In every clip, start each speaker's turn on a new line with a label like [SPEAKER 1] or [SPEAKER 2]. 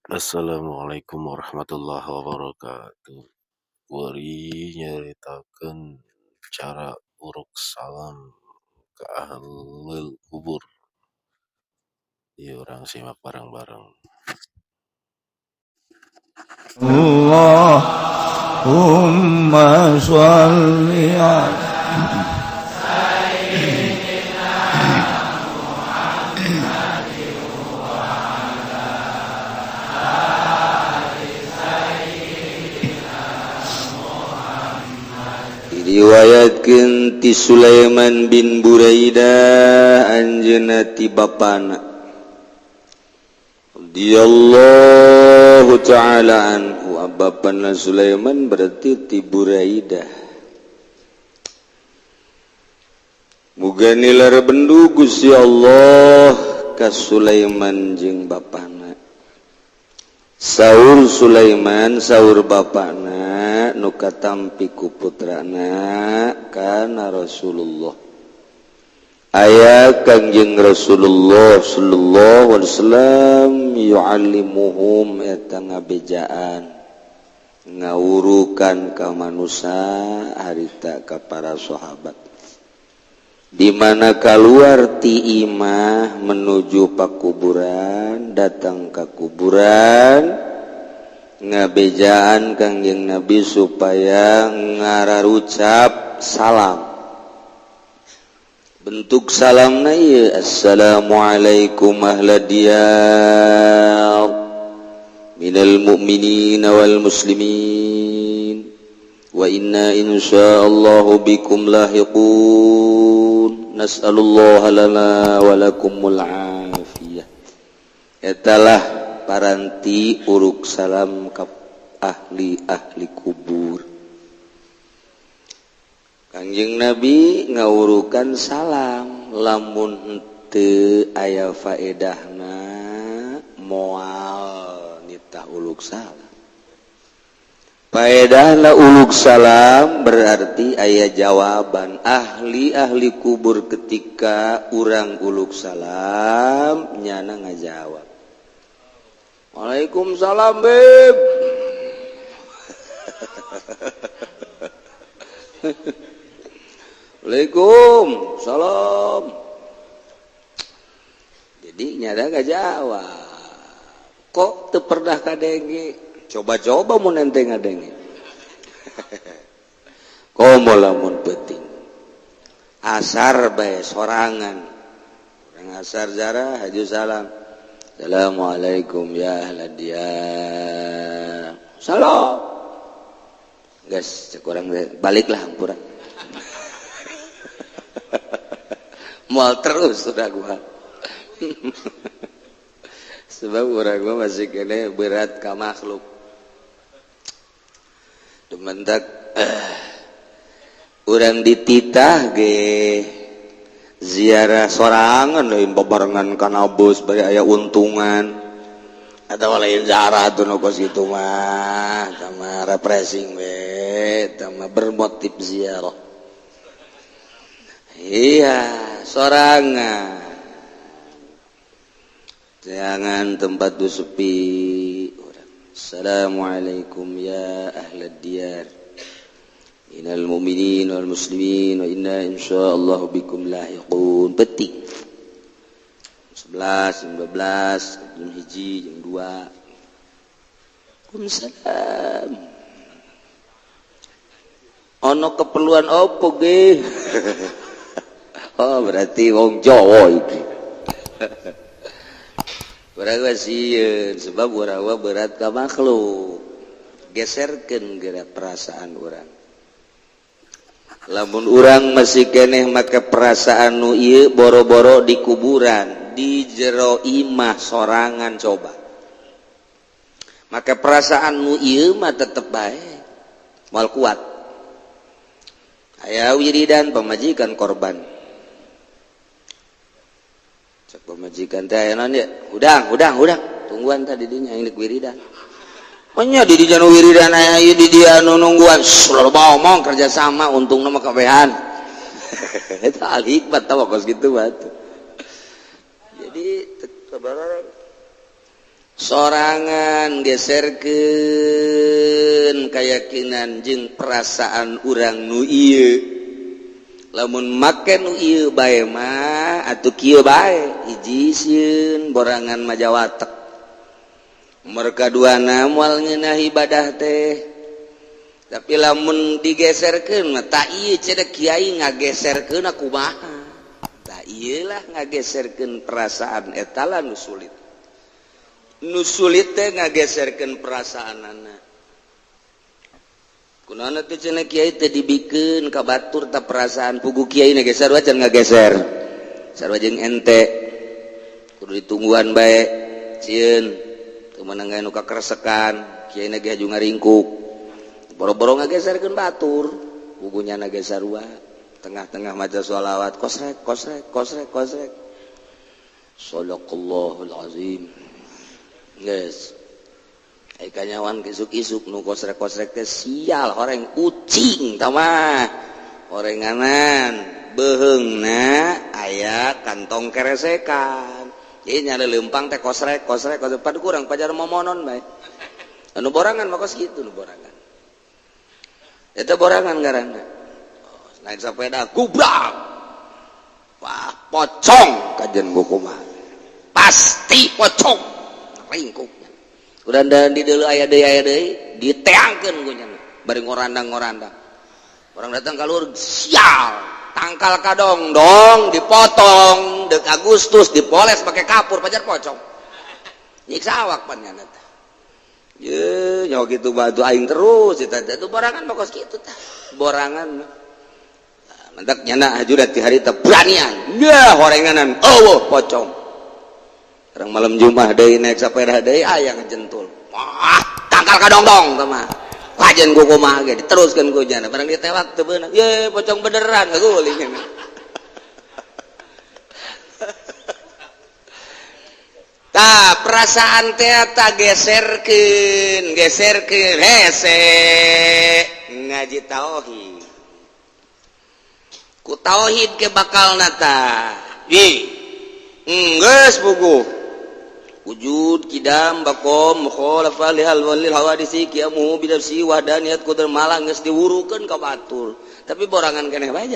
[SPEAKER 1] Assalamualaikum warahmatullahi wabarakatuh. Kuari nyaritakeun cara uruk salam ka ahlul kubur. Yuk urang simak bareng-bareng.
[SPEAKER 2] Allahumma sholli ala
[SPEAKER 3] Diriwayatkeun ti Sulaiman bin Buraidah anjeunna ti bapana radhiyallahu taala anhu. Bapana Sulaiman berarti ti Buraidah. Muga nilar bendu Gusti Allah ka Sulaiman jeung bapana. Saur Sulaiman saur bapana nu katampi ku putrana kana Rasulullah. Aya Kangjeng Rasulullah sallallahu alaihi wasallam yu'allimuhum eta ngabejaan ngawurukan ka manusa harita ka para sahabat. Di mana kaluar ti imah menuju pakuburan, datang ka kuburan ngabejaan Kangjeng Nabi supaya ngararucap salam. Bentuk salamna ieu assalamualaikum ahla diyar minal mu'minina wal muslimin wa inna insyaallahu bikum lahiqun nas'alullaha lana wa lakumul afiyah. Etalah paranti uruk salam ka ahli-ahli kubur. Kangjeng Nabi ngawurukan salam lamun henteu aya faedahna moal nitah uluk salam. Faedahna uluk salam berarti aya jawaban ahli-ahli kubur ketika urang uluk salam nyana ngajawab. Waalaikumsalam beb. Waalaikumsalam. Jadi nyada gak jawab. Kok teu pernah kadenge? Coba-coba mun ente ngadenge. Komo lamun penting. Asar bae sorangan. Urang asar jarah haju salam. Assalamualaikum ya ahla diyar. Salam. Guys, cek urang baliklah hampura. Mual terus sudah gua. Sebab urang gua masih kene berat ka makhluk. Dementak urang dititah ge ziarah sorangan lain babarengan kana bus bari aya untungan atau lain ziarah tuh nu kos kitu mah tama refreshing we tama bermotif ziarah. Iya, sorangan. Jangan tempat tu sepi. Assalamualaikum ya ahlad diyar. Minal mu'minin wal muslimin wa inna insyaallah bikum lahiqun. Petik. 11, 12, jam 1, jam 2. Waalaikumsalam. Ono keperluan opo ge? Oh berarti wong Jawa iki. Urang sieun sebab urang berat ka makhluk. Geserkeun geura perasaan urang. Lamun urang masih keneh make perasaan nu ieu boro-boro di kuburan, di jero imah sorangan coba. Make perasaan nu ieu mah tetep bae. Moal kuat. Aya wiridan pamajikan korban. Cek pamajikan teh aya naon ye? Hudang, hudang, hudang. Tungguan tadi dinya aing deuk wiridan. Nya di dinya nu wiridan aya ieu di dia nu nungguan. Selalu ngomong kerja sama untungna mah kabehan. Eta al hikmat tah kos kitu mah. Jadi sabar. Sorangan geserkeun kayakinan jeung perasaan urang nu ieu. Lamun make nu ieu bae mah atuh kieu bae, hiji sieun borangan majawatek. Mereka duana moal ngeunah ibadah teh. Tapi lamun digeserkeun mah tak ieu cenah kiai ngageserkeun kumaha. Tak ieu lah ngageserkeun perasaan eta lah nu sulit. Nu sulit teh ngageserkeun perasaanana. Kunaon teh cenah kiai teh dibikeun ka batur ta perasaan pugu kiai na geser wae can ngageser. Sarua jeung ente. Kudu ditungguan bae sieun teu meunang nu kakeresekan, kiai na ge haju ngaringkuk. Boro-boro ngageserkeun batur, pugunya na ge sarua. Tengah-tengah maca sholawat kosrek kosrek kosrek kosrek. Shadaqallahul azim. Geus. Ai kanyawan isuk-isuk nu kosrek-kosrek teh sial horeng ucing tah mah. Horenganan beuheungna aya kantong keresekan. Jadi nyala leumpang teh kosrek kosrek kosrek padu kurang pajar momonon bae. Anu borangan mah kos kitu nu borangan. Eta borangan ngaranna. Oh, naik sepeda gubrak. Wah, pocong kajen kumaha. Pasti pocong. Ringkuk. Udah dan di deuleu aya deui diteangkeun ku nya. Bari ngorandang-ngorandang. Orang datang ka luhur sial, tangkal kadong dong dipotong deuk Agustus dipoles pakai kapur pajar pocong. Nyiksa awak pan nya teh. Ye, nyawa kitu batu aing terus eta teh borangan mah kos kitu tah. Borangan mah. Mantak nyana hajurat ti harita beranian. Nya horenganan eueuh pocong. Orang malam Jumat deui naik sepeda deui aya ngejentul. Wah, tangkal kadongdong teh mah. Kajen ku kumaha ge diteruskeun ku jana. Barang ditewak teu beunang. Ye, pocong beneran ngaguling. Tah, perasaan teh ta geserkeun, geserkeun hese ngaji tauhid. Ku tauhid ke bakalna tah. Ih. Geus buku. Wujud kidam bakom mukhalafah li halwalil hawadisi qiyamuhu bi nafsi wahdaniyat qudar malah geus diwurukeun ka batur tapi borangan keneh bae.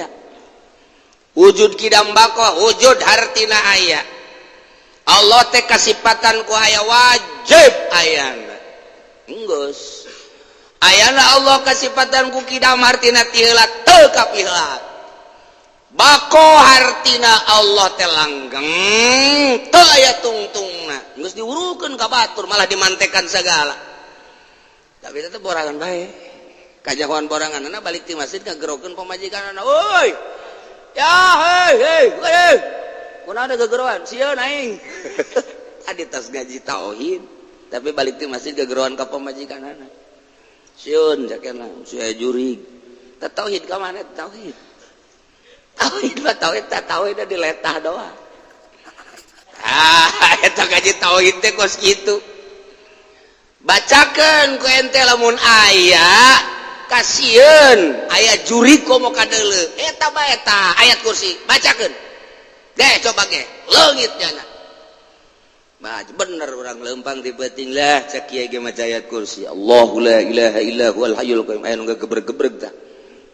[SPEAKER 3] Wujud kidam bako wujud hartina aya Allah teh kasipatan ku aya wajib ayana geus ayana Allah kasipatan ku kidam hartina ti heula teu kapiheula bako hartina Allah teh langgeng teu aya tungtungna geus diwurukeun ka batur malah dimantekan segala. Tapi tetep borangan bae kajahoan boranganna balik ti masjid ngagerokeun pamajikanna, "Euy ya hei hei hei kunaon gegeroan sieun aing." Tadi tas gaji tauhid tapi balik ti masjid gegeroan ka pamajikanna, sieun jakena sia jurig. Tah tauhid ka mana tauhid? Tauhid mah tauhid tah tauhid diletah doang. Ah, eta gaji tauhid teh kos kitu. Bacakeun ku ente lamun aya kasieun aya jurig komo kadeuleu eta bae eta ayat kursi bacakeun. Ge coba ge leungit jana. Bah bener urang leumpang di beuting lah cek kiai ge maca ayat kursi. Allahu la ilaha illa huwal hayyul qayyum aya nu gegebreg-gebreg tah.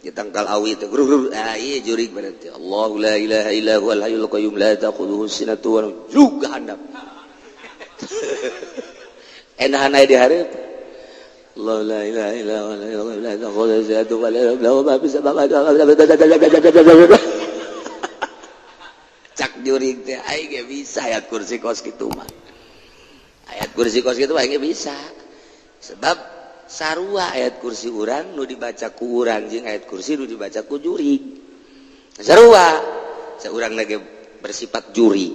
[SPEAKER 3] Di tangkal awi teh grur ah ieu jurig berarti Allahu la ilaha illa huwal hayyul qayyum la ta'khudhuhu sinatun wa nawm juga handap. Enahan aya di hareup Allah la ilaha illa huwal hayyul qayyum la ta'khudhuhu sinatun wa la nawm ma fis samawati. Cak jurig teh aing ge bisa ayat kursi kos kitu mah. Ayat kursi kos kitu aing ge bisa. Sebab sarua ayat kursi urang nu dibaca ku urang jeung ayat kursi nu dibaca ku jurig. Sarua saurang lagi bersifat juri.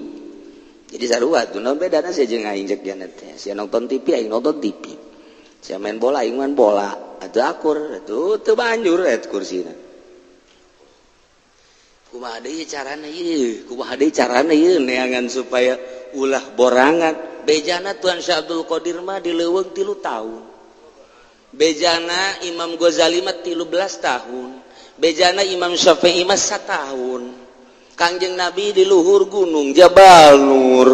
[SPEAKER 3] Jadi sarua tuh naon bedana sia jeung aing cek jana teh. Sia nonton TV aing nonton TV. Sia main bola aing main bola. Atuh akur atuh teu banjur ayat kursina. Kumaha deui carana ieu? Kumaha deui carana ieu neangan supaya ulah borangan. Bejana Tuan Syekh Abdul Qadir mah di leuweung 3 tahun. Bejana Imam Ghazali mah 13 tahun. Bejana Imam Syafi'i mah 1 tahun. Kangjeng Nabi di luhur gunung Jabal Nur.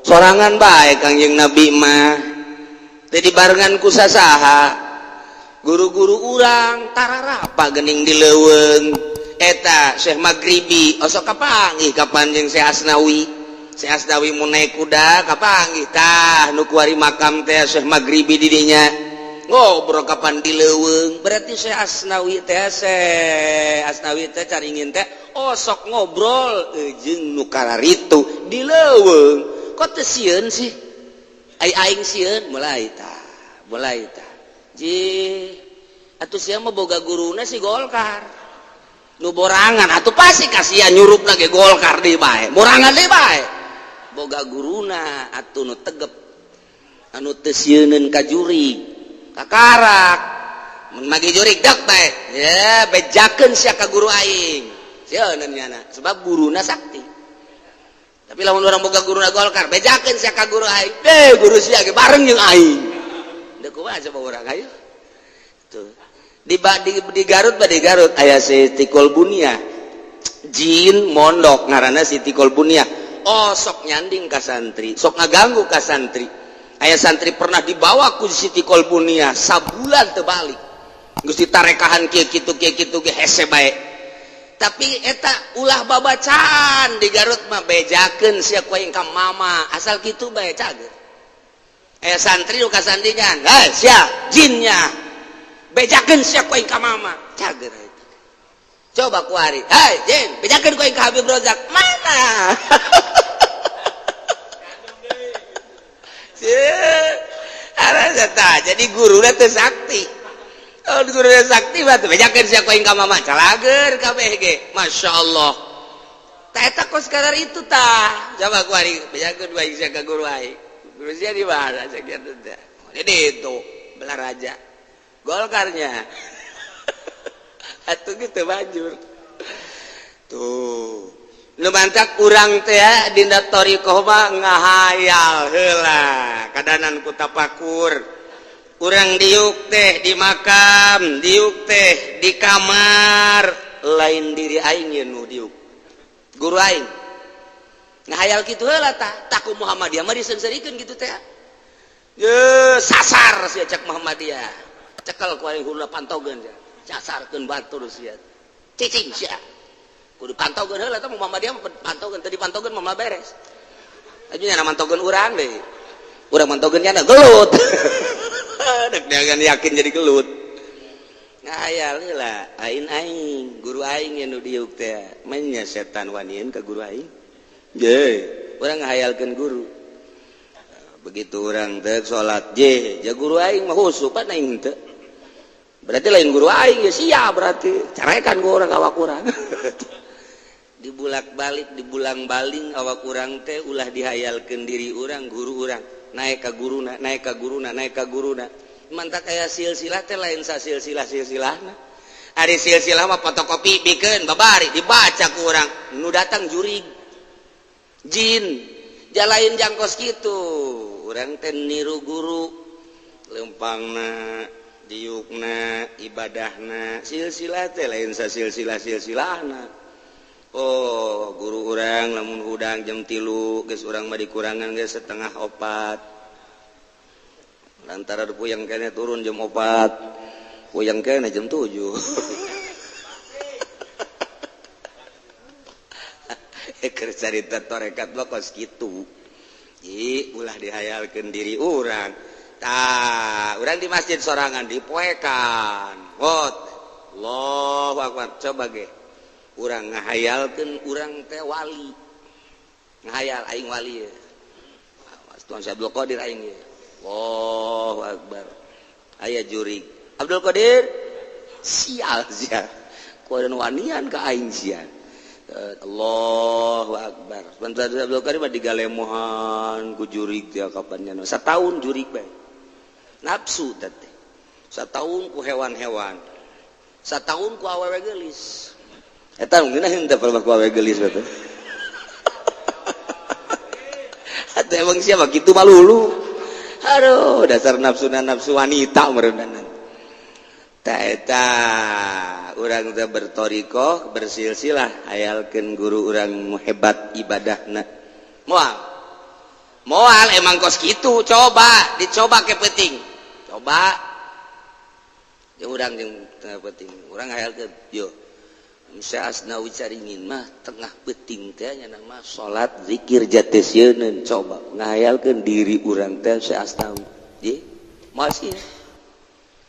[SPEAKER 3] Sorangan bae Kangjeng Nabi mah. Teu dibarengan ku sasaha. Guru-guru urang tararapa geuning di leuweung. Eta Syekh Maghribi osok kapanggih kapan jeung Syekh Asnawi. Syekh Asnawi mun naik kuda kapanggih tah nu kuari makam teh Syekh Maghribi di dinya. Ngobrol kapan di leuweung. Berarti Syekh Asnawi teh Syekh Asnawi teh caringin teh osok ngobrol jeung nu kararitu di leuweung. Kok teu sieun sih? Ai aing sieun mulai tah, mulai tah. Ji atuh sia mah boga guruna si Golkar. Nu borangan atuh pasti kasihan nyurupna ge Golkar deui bae. Borangan deui bae. Boga guruna atuh nu tegep. Anu teu sieuneun ka jurig, kakarak. Mun magi jurig dek bae. Ya bejakeun sia ka guru aing. Sieuneun nyana sebab guruna sakti. Tapi lamun urang boga guruna Golkar, bejakeun sia ka guru aing. Deh guru sia ge bareng jeung aing. Deuk kumaha coba urang ayo. Tuh. Di Garut ba di Garut aya Siti Kolbunia. Jin mondok ngaranna Siti Kolbunia. Oh sok nyanding ka santri, sok ngaganggu ka santri. Aya santri pernah dibawa ku Siti Kolbunia sabulan teu balik. Geus ditarekahan kieu kitu kieu kitu ge hese bae. Tapi eta ulah babacaan di Garut mah bejakeun sia ku aing ka mama, asal kitu bae cager. Aya santri nu kasandingan, hei sia jinnya. Bejakeun sia ku aing ka mama, cager eta. Coba kuari, hei jin, bejakeun ku aing ka Habib Rozak, mana? Jadi guruna teu sakti. Oh guruna sakti mah teu bejakeun sia ku aing ka mama, calager kabeh ge. Masya Allah. Tah eta kos kadar itu tah. Coba kuari bejakeun ku aing sia ka guru aing. Guru sia di mana sakitu teh. Jadi itu belah raja. Golkarnya. Atuh gitu banjur. Tuh. Nu mantak urang teh dina thariqah mah ngahayal heula kadanan ku tapakur. Urang diuk teh di makam, diuk teh di kamar, lain diri aing ye nu diuk. Guru aing. Ngahayal kitu heula tah, tah ku Muhammadiyah mah diseungseurikeun kitu teh. Ye sasar sia cek Muhammadiyah. Cekel ku aing hula pantogeun sia. Sasarkeun batur sia. Cicing sia. Kudu pantogeun heula tah Muhammadiyah mah pantogeun, teu dipantogeun mah beres. Aju nya mantogeun urang deui. Urang mantogeun nya gelut. Dek jangan yakin jadi gelut. Ngahayal heula aing aing, guru aing nya nu diuk teh. Manya setan wanian ka guru aing. Ye, urang ngahayalkeun guru. Begitu urang teh salat je, ja guru aing mah khusyuk pan aing teu. Berarti lain guru aing ya sia berarti. Carekan gua urang awak urang. Dibulak-balik, dibulang-baling awak urang teh ulah dihayalkeun diri urang, guru urang. Naik ka guruna, naik ka guruna, naik ka guruna. Mantak aya silsilah teh lain sasilsilah silsilahna. Ari silsilah mah fotokopi bikeun babari dibaca ku urang. Nu datang jurig. Jin jalain jangkos kitu. Urang teh niru guru lempangna diukna ibadahna silsilah teh lain sasilsilah silsilahna. Oh guru urang lamun hudang jam 3 geus urang mah dikurangan geus 3:30 lantaran puyeng kene turun jam 4 puyeng kene jam 7. Keur carita torekat mah kos kitu. Ih ulah dihayalkeun diri urang. Tah, urang di masjid sorangan dipoekan. Hot. Allahu akbar. Coba ge. Urang ngahayalkeun urang teh wali. Ngahayal aing wali ye. Tuan Syekh Abdul Qadir aing ye. Allahu akbar. Aya jurig. Abdul Qadir sial sia. Kuadan wanian ka aing sia. Allahu akbar. Bantuan Abdul Qadir mah digalemohan ku jurig teh kapan nya. Sataun jurig bae. Nafsu teh. Sataun ku hewan-hewan. Sataun ku awewe geulis. Eta ngeunah henteu palebah ku awewe geulis teh. Atuh emang siapa kitu malulu. Aduh, dasar nafsuna nafsu wanita meureunana. Ta eta urang teh bertorikoh, bersilsilah hayalkeun guru urang hebat ibadahna. Moal. Moal emang kos kitu, coba dicoba ke peuting. Coba. Jeung urang jeung tengah peuting, urang hayalkeun yo. Syekh Asnawi Caringin mah tengah peuting teh nya mah salat zikir jatesieun, coba ngahayalkeun diri urang teh Syekh Asnawi. Ye, moal sih.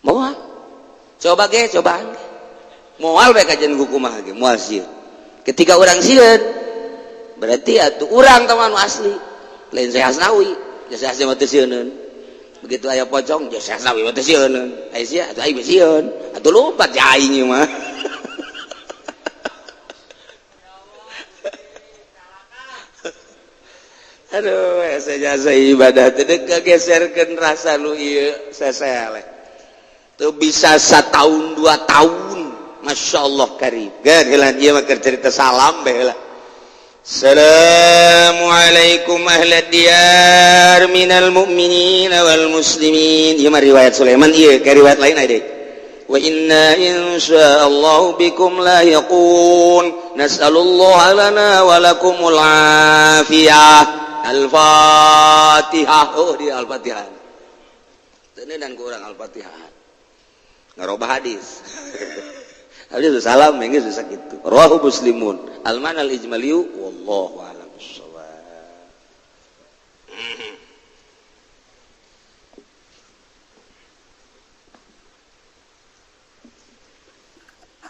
[SPEAKER 3] Moal. Coba ge, cobaan ge. Moal bae kajian kumaha ge, moal sieun. Ketika urang sieun berarti atuh urang teman asli. Lain Syekh Asnawi, ya Syekh Asnawi teh sieuneun. Begitu aya pocong, ya Syekh Asnawi teh sieuneun. Aya sia atuh aing sieun. Atuh lompat ya aing ieu mah. Aduh, asa jasa ibadah teh deuk kageserkeun rasa nu ieu seseleh. Teu bisa satahun 2 tahun. Masya Allah karib. Geus heula ieu mah keur cerita salam bae heula. Assalamualaikum ahlad diyar minal mu'minin wal muslimin. Ieu mah riwayat Sulaiman ieu, ka riwayat lain aya deui. Wa inna insyaallah bikum lahiqun. Nas'alullah lana wa lakumul afiyah. Al-Fatihah. Oh, dia Al-Fatihah. Teu ku urang Al-Fatihah. Ngarobah hadis. Hadis salam geus bisa kitu. Rawahu Muslimun. Al-mana al-ijmaliyu wallahu a'lam bissawab.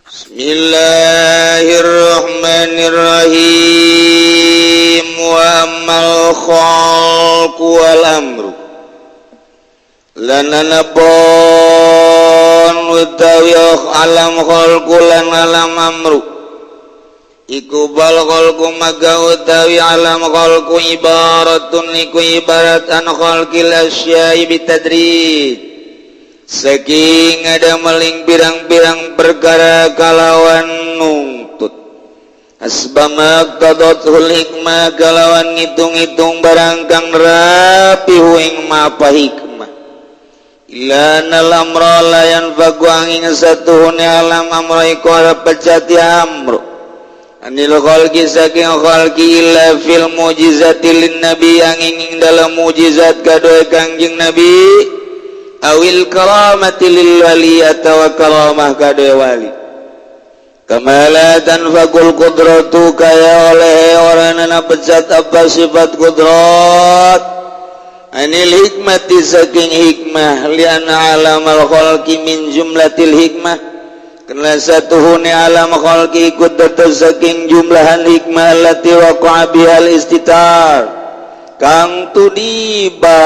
[SPEAKER 3] Bismillahirrahmanirrahim. Wa ammal khalqu wal amru lana nabon utawi alam khalqu lan alam amru iku bal khalqu maga utawi alam khalqu ibaratun iku ibarat an khalqil asya'i bitadrij saking ada meling pirang-pirang perkara kalawan nungtut asbama qadatul hikmah kalawan ngitung-ngitung barang kang rapi ing mapa hikmah ila nal amra la yanfaku angin satuhune alam amra iku ora pecati amru anil khalqi saking khalqi illa fil mujizati lin nabi angin ing dalam mujizat kadoe Kangjeng Nabi awil karamati lil wali atawa karamah kadoe wali kamala tanfakul qudratu kaya oleh oranana pecat apa sifat kudrat anil hikmati saking hikmah liana alamal khalqi min jumlatil hikmah karena satuhune alam khalqi ikut dados saking jumlahan hikmah allati waqa'a bihal istitar kang tudiba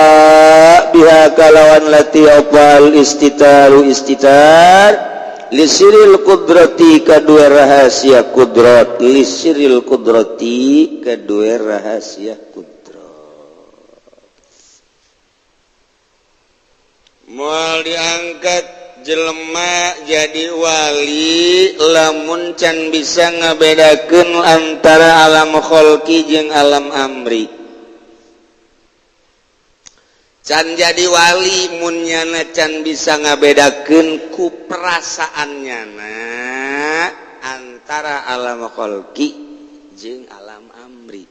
[SPEAKER 3] biha kalawan lati opal istitaru istitar lisiril kudrati kadua rahasia kudrat lisiril kudrati kadua rahasia kudrat. Moal diangkat jelema jadi wali lamun can bisa ngabedakeun antara alam kholqi jeung alam amri. Can jadi wali mun nyana can bisa ngabedakeun ku perasaan nyana antara alam kholqi jeung alam amri.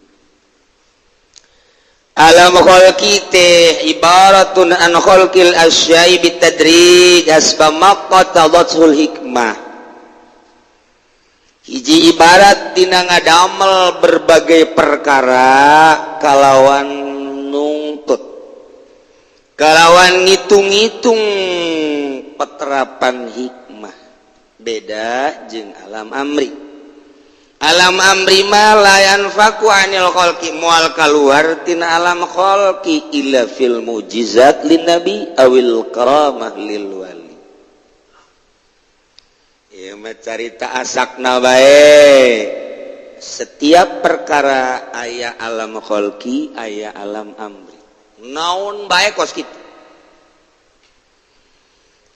[SPEAKER 3] Alam khalqi teh ibaratun an khalqil asya'i bitadrij hasba maqtadatul hikmah. Hiji ibarat dina ngadamel berbagai perkara kalawan nungtut, kalawan ngitung-ngitung peterapan hikmah. Beda jeung alam amri. Alam amri ma la yanfaku anil khalqi moal kaluar tina alam khalqi illa fil mujizat lin nabi awil karamah lil wali. Ieu mah carita asakna bae. Setiap perkara aya alam khalqi, aya alam amri. Naon bae kos kitu.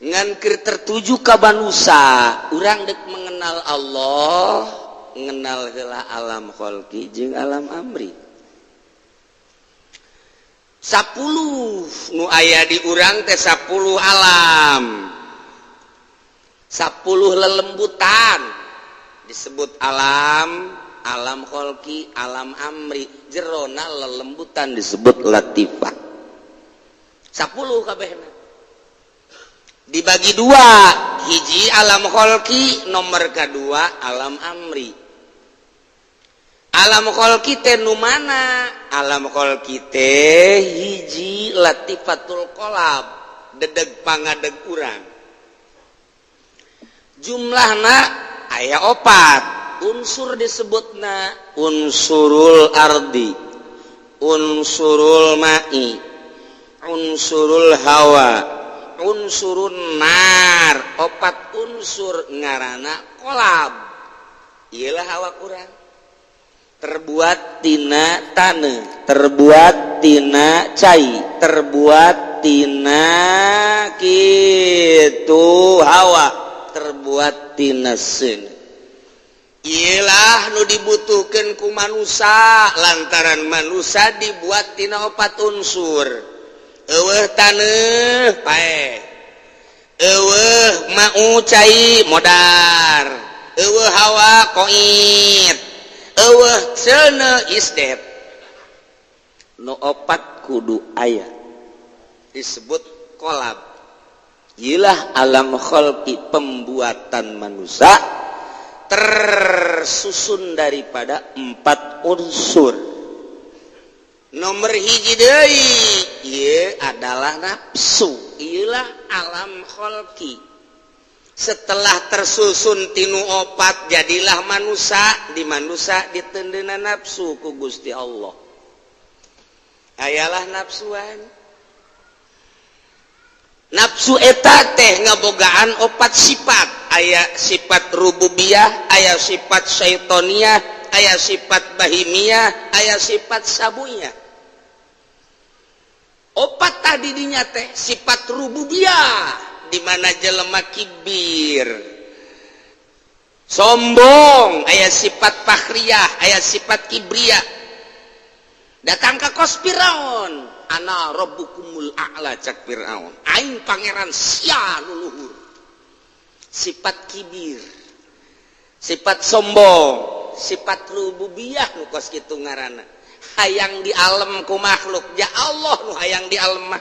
[SPEAKER 3] Ngan keur tertuju ka manusa, urang deuk mengenal Allah, ngenal heula alam khalqi jeung alam amri. 10 nu aya di urang teh 10 alam. 10 lelembutan disebut alam Alam kholqi, alam amri, jerona lelembutan disebut latifah. 10 kabehna dibagi dua, hiji alam kholqi, nomor kedua alam amri. Alam kholqi teh nu mana? Alam kholqi teh hiji latifatul qolab, dedeg pangadeg urang. Jumlahna aya opat unsur, disebutna unsurul ardi, unsurul ma'i, unsurul hawa, unsurun nar. Opat unsur ngarana kolab. Iyalah awak urang terbuat tina tanah, terbuat tina cai, terbuat tina kitu hawa, terbuat tina seuneu. Iyalah nu dibutuhkan ku manusia, lantaran manusia dibuat tina opat unsur. Eueuh taneuh, paeh. Eueuh mau cai, modar. Eueuh hawa, koit. Eueuh seuneu, isdet. Nu opat kudu aya, disebut kolab. Iyalah alam kholqi, pembuatan manusia tersusun daripada empat unsur. Nomor hiji deui ieu adalah nafsu. Iyalah alam kholqi. Setelah tersusun tinu opat, jadilah manusia. Di manusia diteundeuna nafsu ku Gusti Allah. Ayalah nafsuan. Nafsu eta teh ngabogaan opat sifat. Aya sifat rububiyah, aya sifat syaitoniyah, aya sifat bahimiyah, aya sifat sabunya. Opat tadi dinya teh sifat rububiyah, di mana jelema kibir, sombong, aya sifat fakhriyah, aya sifat kibriyah. Datang ke kos Firaun, "Ana rabbukumul a'la," cak Firaun, "aing pangeran sia luluhur." Sifat kibir, sifat sombong, sifat rububiyah nu kos kitu ngaranna. Hayang di alam ku makhluk, ya Allah nu hayang di alam mah.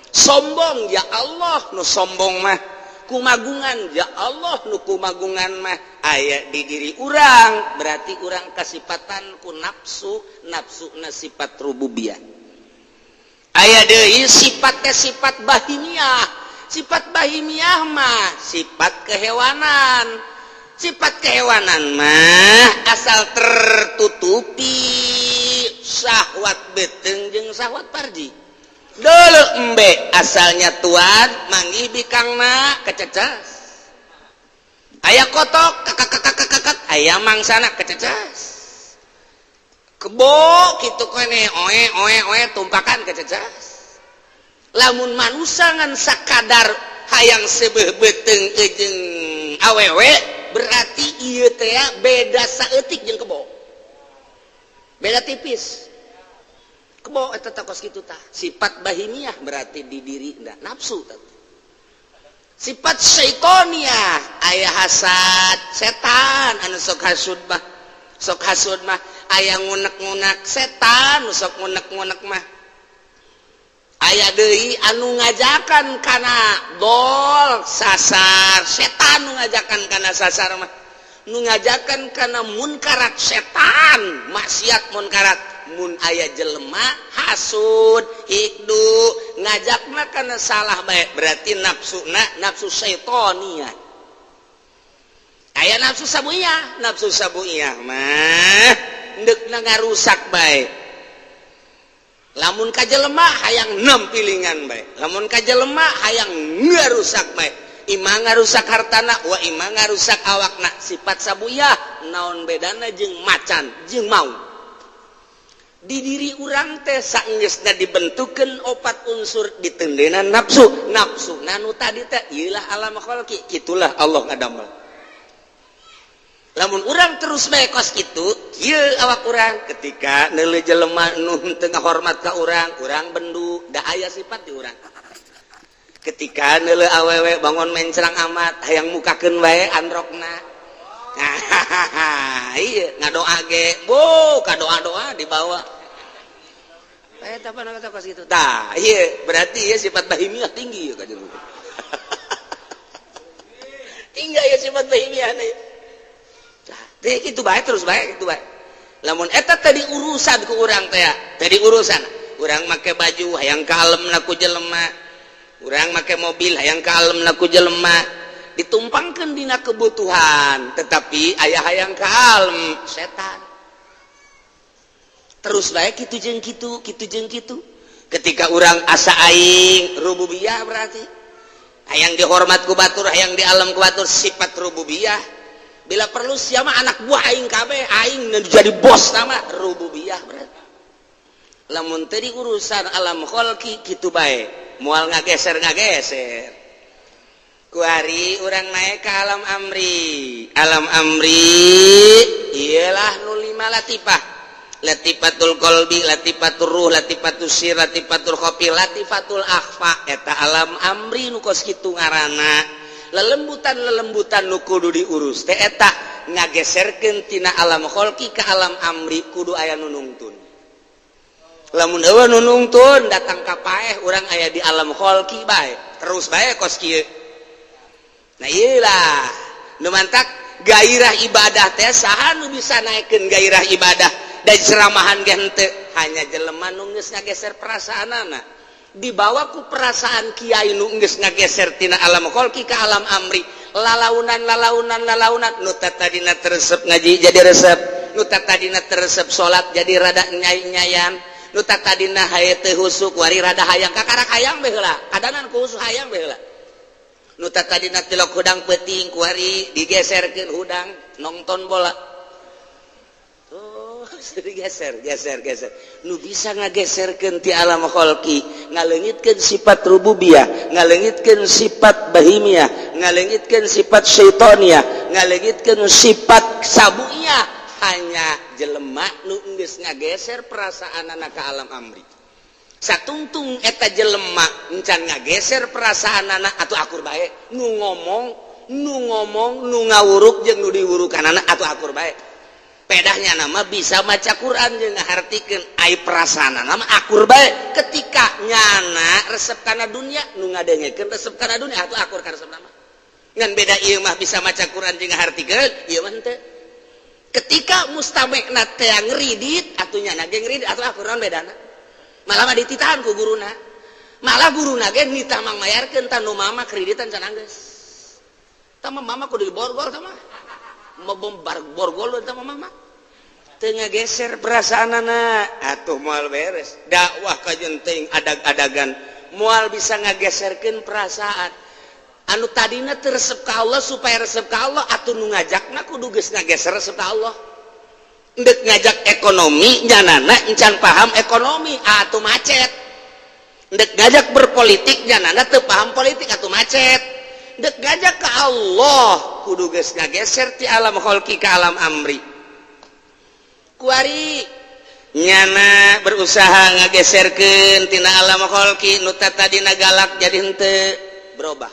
[SPEAKER 3] Sombong, ya Allah nu sombong mah. Kumagungan, ya Allah nu kumagungan mah. Aya di diri urang, berarti urang kasipatan ku nafsu, nafsu na sifat rububiyah. Aya deui sifatnya sifat bahimiyah. Sifat bahimiyah mah sifat kehewanan. Sifat kehewanan mah asal tertutupi syahwat beteng jeung syahwat parji. Dulu embe asalnya tuan manggih bikangna, kececas. Aya kotok, kakak kakak kakak, aya mangsana, kececas. Kebo kitu kene, oe oe oe, tumpakan, kececas. Lamun manusia ngan sakadar hayang sebeh beteng jeung awewe, berarti ieu teh beda saeutik jeung kebo, beda tipis. Kebo eta teh kos kitu tah, sifat bahimiah berarti di diri ndak nafsu tah. Sifat syaitoniah, aya hasad setan anu sok hasud mah. Sok hasud mah aya ngunek-ngunek setan nu sok ngunek-ngunek mah. Aya deui anu ngajakan kana dol, sasar setan. Nu ngajakan kana sasar mah, nu ngajakan kana munkarat setan, maksiat munkarat. Mun aya jelema hasud, hikdu, ngajakna kana salah baik, berarti nafsu na nafsu syaitoniah. Aya nafsu sabuiyah. Nafsu sabuiyah mah ndekna ngarusak baik. Lamun ka jelema hayang nempilingan baik, lamun ka jelema hayang ngarusak baik, ima ngarusak hartana wa ima ngarusak awakna, sifat sabuyah. Naon bedana jeung macan jeung maung? Di diri urang teh saenggeusna dibentukeun opat unsur, diteundeuna nafsu. Nafsu nanu tadi teh ieulah alam khalqi. Itulah Allah ngadamel. Lamun urang terus bae kos kitu, kieu awak urang. Ketika neuleuh jelema nu teu ngahormat ka urang, urang bendu, da aya sifat di urang. Ketika neuleuh awewe bangun mencrang amat, hayang mukakeun wae androkna. Iya ngadoa ge bu kadoa-doa dibawa eta apa kata kos gitu. Tah iya berarti ya sifat bahimiah tinggi ya kajian. Tinggi ya sifat bahimiah nih. Tah teh kitu bae terus bae kitu bae. Lamun eta tadi urusan ku urang teh tadi urusan urang make baju hayang kalem na ku jelema, urang make mobil hayang kalem na ku jelema, ditumpangkeun dina kebutuhan tetapi aya hayang kalem setan. Terus baik kitu jeung kitu, kitu jeung kitu. Ketika urang asa aing rububiyah berarti hayang dihormat ku batur, hayang di alam ku batur, sifat rububiyah. Bila perlu siapa anak buah aing kabeh, aing jadi bos nama rububiyah berarti. Lamun tadi urusan alam kholqi kitu bae, moal ngageser-ngageser. Kuari urang naik ke alam amri. Alam amri ialah nu lima latifah. Latifatul qalbi, latifatul ruh, latifatul sir, latifatul khafi, latifatul akhfa. Eta alam amri nu kos kitu ngaranna. Lelembutan-lelembutan nu kudu diurus teh eta ngageserkeun tina alam kholqi ka alam amri kudu aya nu nungtun. Lamun eueuh nu nungtun datang ka paeh urang aya di alam kholqi bae, terus bae kos kieu. Nah iyalah nu mantak gairah ibadah teh saha nu bisa naikeun gairah ibadah dan ceramahan ge henteu, hanya jelema nu geus ngageser perasaanana. Dibawa ku perasaan kiai nu geus ngageser tina alam kholqi ka alam amri. Lalaunan lalaunan lalaunan nu tadina teresep ngaji jadi resep, nu tadina teresep salat jadi rada nyai-nyayan, nu tadina haye teu husuk wari rada hayang kakarak hayang bae heula, kadanan ku husuk hayang bae heula. Nu tadina tilok hudang peuting kuari digeserkeun hudang nonton bola. Geser geser geser nu bisa ngageserkeun ti alam kholqi, ngaleungitkeun sifat rububiyah, ngaleungitkeun sifat bahimiyah, ngaleungitkeun sifat syaitoniyah, ngaleungitkeun sifat sabuiyah, hanya jelema nu geus ngageser perasaanana ka alam amri. Satungtung eta jelema encan ngageser perasaanana atuh akur bae nu ngomong nu ngawuruk jeung nu diwurukanana atuh akur bae. Pedahnya nama bisa maca Quran jeung ngahartikeun ai perasaan nama akur bae. Ketika nyana resep kana dunia nu ngadengekeun resep kana dunia atuh akur kana resep nama. Ngan beda ieu mah bisa maca Quran jeung ngahartikeun ieu mah henteu. Ketika mustamekna teh ngridit atuh nyana ge ngridit atuh akur naon bedana. Malah mah dititahan ku guruna. Malah guruna ge nitah mangmayarkeun tah nu mama kreditan can anggeus. Tah mama kudu diborgol tah mah. Borgol tah mama. Teu ngageser perasaanana atuh moal beres. Dakwah ka jenting adag-adagan moal bisa ngageserkeun perasaan. Anu tadina teu resep ka Allah supaya resep ka Allah atuh nu ngajakna kudu geus ngageser resep ka Allah. Ndek ngajak ekonomi nyanana encan paham ekonomi atuh macet. Ndek ngajak berpolitik nyanana teu paham politik atuh macet. Ndek ngajak ka Allah kudu geus ngageser ti alam kholqi ka alam amri. Kuari nyana berusaha ngageserkeun tina alam kholqi nu tadina galak jadi henteu berubah.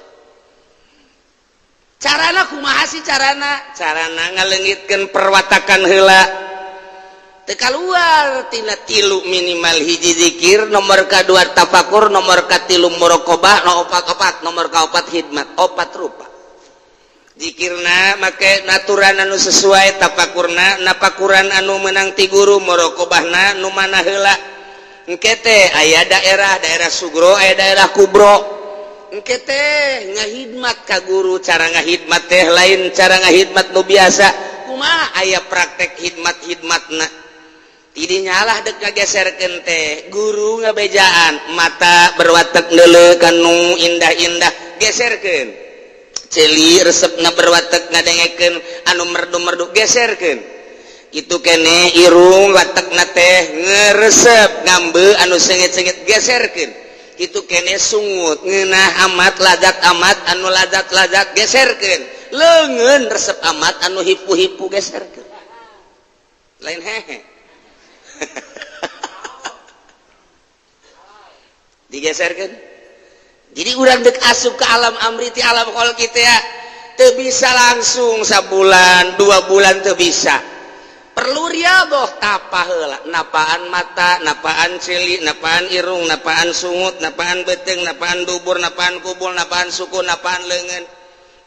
[SPEAKER 3] Carana kumaha sih carana? Carana ngaleungitkeun perwatakan heula. Teu kaluar tina tilu minimal hiji zikir, nomor kadua tafakur, nomor katilu muraqabah, nomor opat nomor kaopat khidmat, opat rupa. Zikirna make naturan anu sesuai, tafakurna napakuran anu menang ti guru, muraqabahna nu mana heula. Engke teh aya daerah, daerah sugro, aya daerah kubro. Engke teh ngahidmat ka guru, cara ngahidmat teh lain cara ngahidmat nu biasa. Kumaha aya praktek hidmat-hidmatna. Tidinya lah dek ngageserkeun teh guru ngabejaan, mata berwatek neuleuh kanu indah-indah geserkeun. Ceuli resepna berwatek ngadengekeun anu merdu-merdu geserkeun. Kitu keneh irung watekna teh ngeresep ngambe anu sengit-sengit geserkeun. Kitu keneh sungut ngeunah amat ladat amat anu ladat-ladat geserkeun. Leungeun resep amat anu hipu-hipu geserkeun. Lain hehe. Digeserkeun. Jadi urang dek asup ke alam amri ti alam kholqi teh Teu bisa langsung sabulan 2 bulan, teu bisa, perlu riadoh. Tapa heula, napaan mata, napaan ceuli, napaan irung, napaan sungut, napaan beuteung, napaan dubur, napaan kubul, napaan suku, napaan leungeun.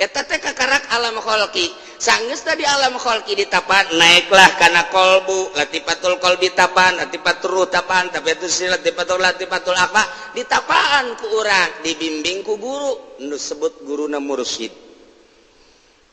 [SPEAKER 3] Eta teh kakarak alam kholqi. Sanggeus tadi alam kholqi ditapan, naiklah kana kolbu, latifatul kolbi tapan, latifatul ruh tapan, tapi itu si latifatul latifatul apa ditapaan ku urang, dibimbing ku guru nu sebut guruna mursyid.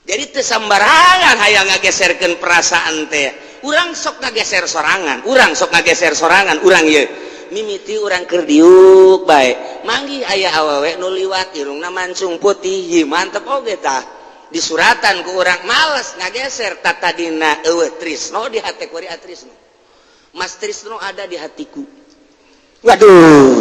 [SPEAKER 3] Jadi teu sambarangan hayang ngageserkeun perasaan teh. Urang sok ngageser sorangan, urang sok ngageser sorangan. Urang ye mimiti urang keur diuk bae, manggih aya awewe nu liwat, irungna mancung putih. Ye mantep oge tah, disuratan ku urang, males ngageser. Tatadina eueuh trisno di hate, kuari trisno, Mas Trisno ada di hatiku. Waduh,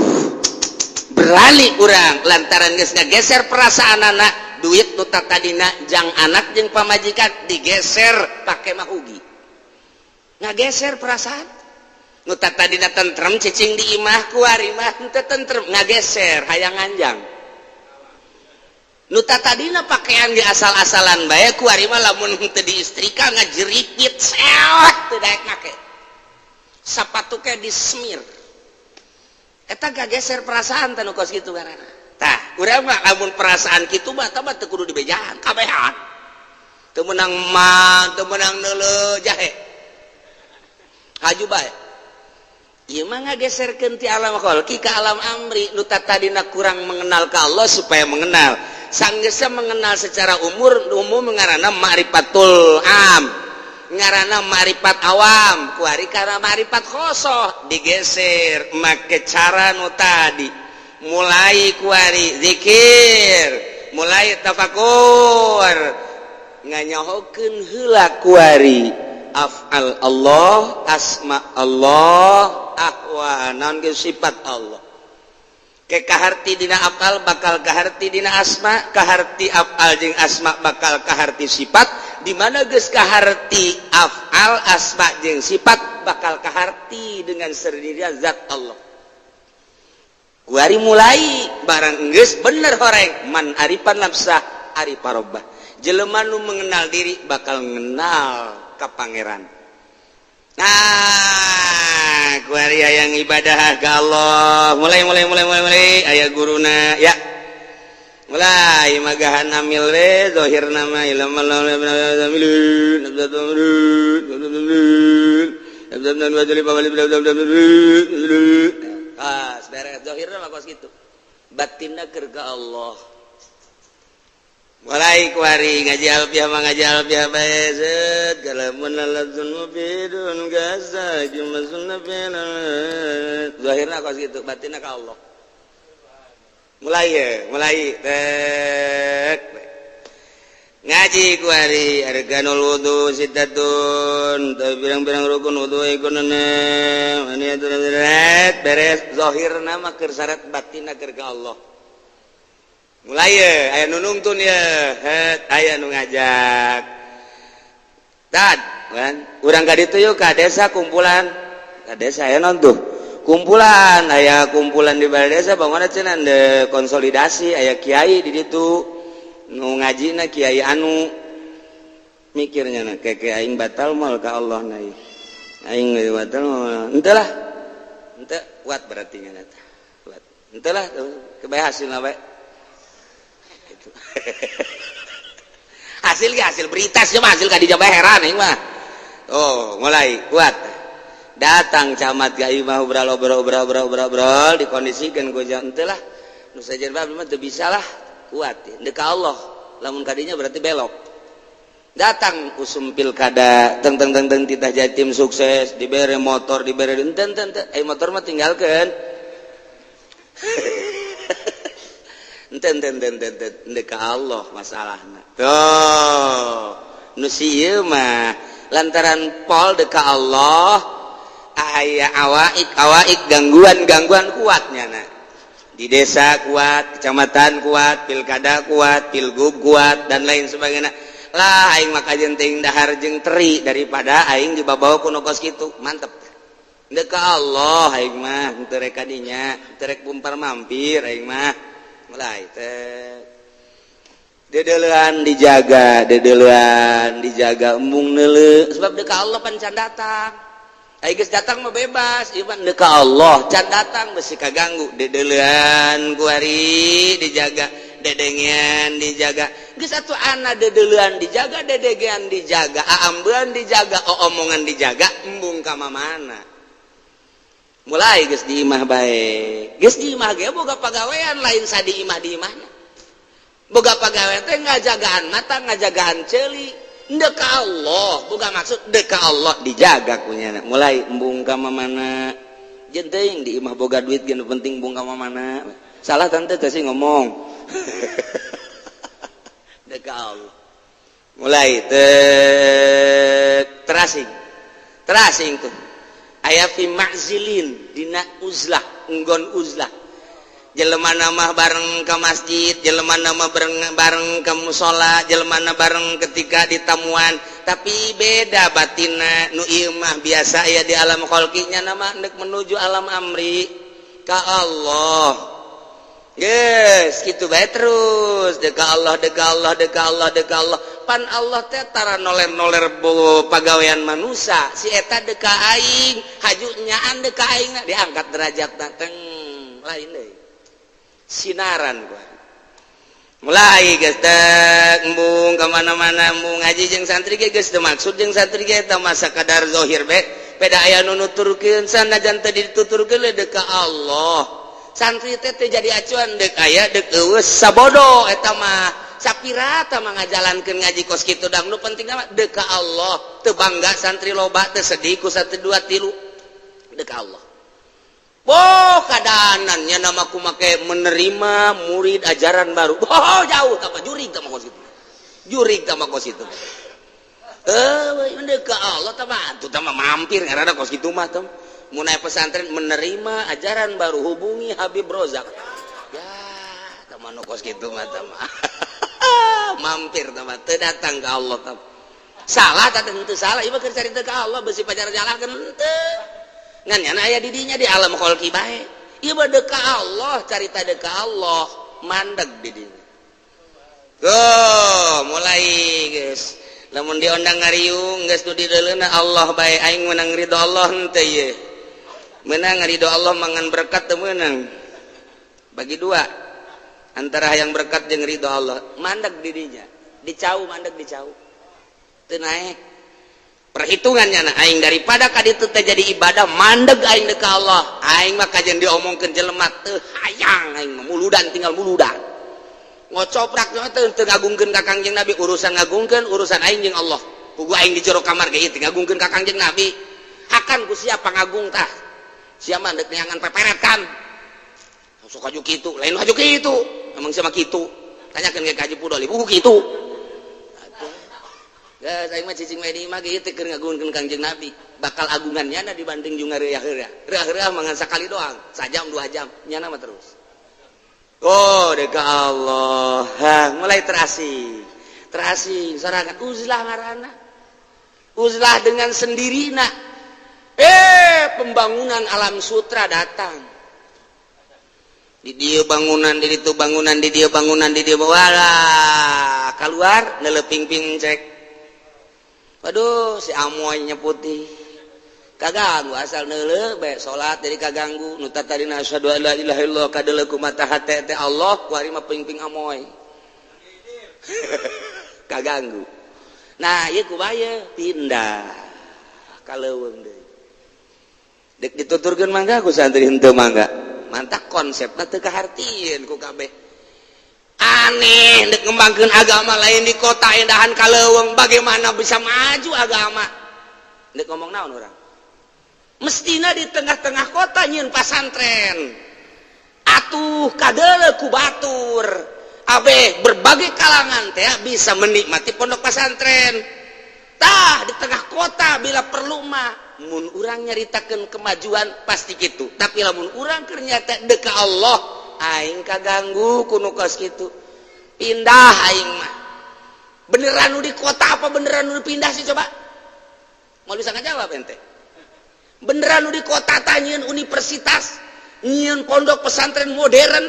[SPEAKER 3] berani urang lantaran geus ngageser perasaan. Anak duit nu tadina jang anak jeung pamajikan digeser pake mahugi. Ngageser perasaan, nu tadina tentrem cicing di imah, kuari mah henteu tentrem, ngageser hayang nganjang. Nu tadina pakaian di asal-asalan bae, kuari mah lamun henteu diistrika ngajeripit sewot, teu daek make sapatu ke disemir. Eta ngageser perasaan teh nu kos kitu ngaranna. Tah, urang mah lamun perasaan kitu mah tah mah teu kudu dibejaan, kabehan teu meunang mah, teu meunang neuleuh jahe, haju bae. Ieu mah ngageserkeun ti alam kholqi ka alam amri. Nu tadina kurang mengenal ka Allah supaya mengenal. Sanggeusna mengenal secara umur umum, ngaranna ma'rifatul am, ngaranna ma'rifat awam, kuari karena ma'rifat khosoh digeser make cara nu tadi. Mulai kuari zikir, mulai tafakur, nganyahokeun heula kuari af'al Allah, asma Allah, ahwa naon ge sifat Allah. Ke kaharti dina af'al bakal kaharti dina asma, kaharti af'al jeung asma bakal kaharti sifat. Di mana geus kaharti af'al, asma jeung sifat, bakal kaharti dengan sendirinya zat Allah. Kuari mulai barang geus bener horeng, man arifa nafsah arifa robbah. Jelema nu mengenal diri bakal mengenal ka Pangeran. Nah, kuari hayang ibadah ke Allah, mulai mulai mulai mulai mulai aya guruna ya, mulai magahan amil we. Zahir nama ilmu. Pas beres zahirna mah kos kitu, batinna keur ka Allah. Mulai kuari ngaji alfiah mah ngaji alfiah bae, set kalamun lalazun mufidun gaza jumasun. Zahirna kos kitu, batinna ka Allah. Mulai ya, mulai tek ngaji kuari arkanul wudu sittatun, pirang-pirang rukun wudu iku beres. Zahirna mah keur syarat, batinna keur ka Allah. Mulai ya, aya nu nungtun ya, aya nu ngajak tad kan urang ka ditu yuk, ka desa, kumpulan ka desa. Aya non tuh kumpulan, aya kumpulan di balai desa, bangun cenah de konsolidasi, aya kiai di ditu nu ngajina kiai anu. Mikirnya na keke, aing batal moal ka Allah na, aing batal moal? Henteu lah, henteu kuat berarti nya eta kuat. Henteu lah, kebae hasilna bae gitu. Hasil ge hasil berita sih mah, hasil ka dieu bae heran aing mah. Oh, mulai kuat datang camat ka imah, obrol obrol obrol obrol obrol obrol, dikondisikan ku henteu lah nu sajen mah teu bisa lah. Kuat ya ka Allah, lamun kadinya berarti belok. Datang usum pilkada, teng teng teng teng, titah jadi tim sukses, dibere motor, dibere enten enten. Eh, motor mah tinggalkan, enten enten enten enten ka Allah masalahna. Tuh nu ieu mah lantaran pol deka Allah, aya awaik awaik, gangguan gangguan kuatnya. Nah, di desa kuat, kecamatan kuat, pilkada kuat, pilgub kuat, dan lain sebagainya lah. Aing maka jenting dahar jeung teri daripada aing dibawa ku nu kos kitu. Mantep deka Allah aing mah, henteu rek kadinya, henteu rek bumpar mampir aing mah. Mulai teh Dedelean dijaga, dedelean dijaga, embung neuleu, sebab deka Allah pan can datang. Ai geus datang mah bebas, ieu mah deka Allah can datang, besi kaganggu. Dedelean kuari dijaga, dedengean dijaga. Geus atuh ana dedelean dijaga, dedengean dijaga, aambean dijaga, omongan dijaga, embung ka mana. Mulai geus di imah bae, geus di imah ge boga pagawean lain sadi imah. Di imahna boga pagawean teh ngajagaan mata, ngajagaan ceuli. Deka Allah boga maksud, deka Allah dijaga kunyana. Mulai embung ka mana jeung teuing di imah boga duit ge, nu penting embung ka mana. Salah tante teh sih ngomong. Deka Allah mulai terasing, terasing tuh aya fi ma'zilin, dina uzlah, nggon uzlah. Jelema nama bareng ke masjid, jelema nama bareng bareng ke musola, jelema bareng ketika ditamuan, tapi beda batina. Nu ieu mah biasa ya di alam kholqinya, nama hendak menuju alam amri ka Allah. Yes, gitu bae terus deka Allah, deka Allah, deka Allah, deka Allah. Pan Allah teh tara noler-noler pagawean manusia. Si eta deka aing, haju nyaan deka aing, diangkat derajat teng lain deui. Sinaran gua. Mulai geus teh embung ka mana-mana, embung ngaji jeung santri ge geus teu maksud jeung santri ge, eta masa kadar zahir be. Beda aya nu nuturkeun, sanajan teu dituturkeun deka Allah. Santri teh teu jadi acuan, dek aya dek eueuh sabodo eta mah. Sapirata mah ngajalankeun ngaji kos kitu dang, nu penting mah deka Allah. Teu bangga santri loba, teu sedih ku satu dua tilu, deka Allah. Boh kadanannya nama ku make menerima murid ajaran baru. Oh, jauh tama jurig tama kos itu. Jurig tama kos itu. Eh, deka Allah tama atuh tama mampir ngaranna kos kitu mah tem. Mun aya pesantren menerima ajaran baru, hubungi Habib Rozak. Ya, tama nu kos kitu mah tama. Mampir tama teu datang ke Allah tama. Salah tak tentu salah, ieu mah keur carita ka Allah, besi pacar nyalahkeun henteu. Ngan nyana aya di dinya di alam kholqi bae. Ieu mah deka Allah, carita deka Allah, mandeg di dinya. Go, mulai geus. Lamun diondang ngariung geus nu dideuleuna Allah bae, aing menang ridho Allah henteu ieu. Menang ridho Allah mangan berkat teu meunang. Bagi dua antara yang berkat jeung ridho Allah, mandeg di dinya. Dicau mandeg, dicau. Teu naek. Perhitungannya nah aing daripada ka ditu teh jadi ibadah, mandeg aing deka Allah. Aing mah kajian diomongkeun jelema teu hayang, aing mah muludan, tinggal muludan. Ngocoprak teu teu ngagungkeun ka Kangjeng Nabi, urusan ngagungkeun urusan aing jeung Allah. Pugu aing di jero kamar ge teu ngagungkeun ka Kangjeng Nabi. Hakan ku siapa ngagung tah? Siapa dek neangan peperet kan? Sok haju kitu, lain haju kitu. Emang siapa kitu? Tanyakeun ke Haji Pudoli, buku kitu. Geus aing mah cicing we di imah ge teu keur ngagungkeun Kangjeng Nabi. Bakal agungan nyana dibanding jeung ngareuyah-reuah. Reuah-reuah mangan sakali doang, sajam dua jam, nyana mah terus. Oh, deka Allah. Ha, mulai terasing. Terasing sorangan uzlah ngaranna. Uzlah dengan sendirina. Eh, pembangunan alam sutra datang. Di dia bangunan, di itu bangunan, di dia bangunan, di dia wala keluar neleping-ping cek. Waduh, si amoynya putih. Kaganggu asal neule bae salat jadi kaganggu. Nu tadina asyhadu alla ilaha illallah kadeuleu ku mata hate teh Allah, ku ari mah ping-ping amoy. Kaganggu. Nah, ieu kumaha pindah ka leuweung deui. Dek dituturkeun mangga ku santri henteu mangga. Mantak konsepna teu kahartieun ku kabeh. Aneh dek ngembangkeun agama lain di kota indahan ka leuweung, bagaimana bisa maju agama? Dek ngomong naon urang? Mestina di tengah-tengah kota nyieun pasantren. Atuh kadeuleu ku batur. Abe berbagai kalangan teh bisa menikmati pondok pesantren. Tah di tengah kota bila perlu mah, mun urang nyaritakeun kemajuan pasti gitu, tapi lamun urang keur nyata deka Allah, aing kaganggu ku nu kos kitu, pindah aing mah. Beneran nu di kota apa beneran nu pindah sih? Coba mau bisa ngajawab ente. Beneran nu di kota tah nyieun universitas, nyieun pondok pesantren modern,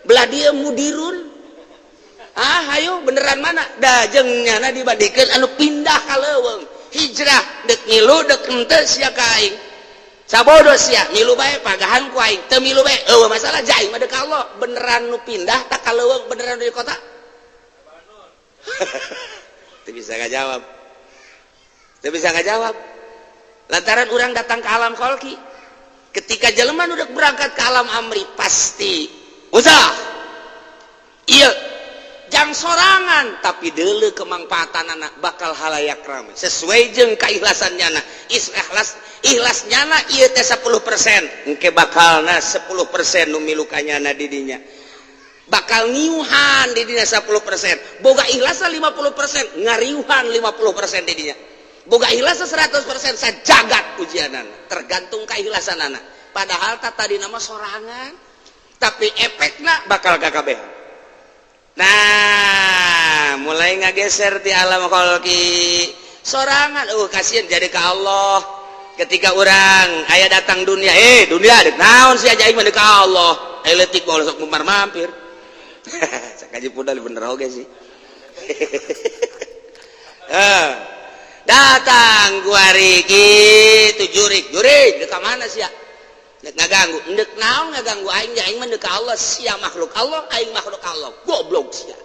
[SPEAKER 3] belah dia mudirun. Ah, ayo beneran mana? Da jeung nyana dibandingkeun anu pindah ka leuweung. Hijrah dek ngilu dek henteu sia ka aing. Sabodo sia milu bae pagahan ku aing. Teu milu bae eueuh masalah ja aing mah deuk ka Allah. Beneran nu pindah tak ka leuweung beneran di kota? Teu bisa ngajawab. Teu bisa ngajawab. Lantaran orang datang ke alam kholqi. Ketika jelema nu berangkat ke alam amri pasti usah. Iya, jang sorangan tapi deuleu kemangfaatan anak bakal halayak rame sesuai jeung keikhlasan nyana. Ikhlas ikhlas nyana ieu teh 10%, engke bakalna 10% nu milu ka nyana di dinya. Bakal ngiuhan di dinya 10%. Boga ikhlasna 50%, ngariuhan 50% di dinya. Boga ikhlasna 100% sajagat ujianana, tergantung keikhlasanana. Padahal tah tadi nama sorangan, tapi efekna bakal KKB. Nah, mulai ngageser di alam kholqi sorangan, kasihan jadi ke Allah. Ketika orang aya datang dunia, dunia dek naon sih aja aing mah deuk ka Allah. Leutik bae sok mumar mampir. Sakaji pudal bener oge sih. Eh, datang kuari gitu jurik, jurik dek ka mana sih ya? Dek ngaganggu, dek naon ngaganggu aing, ya aing mah deuk ka Allah, sia makhluk Allah, aing makhluk Allah. Goblok sia.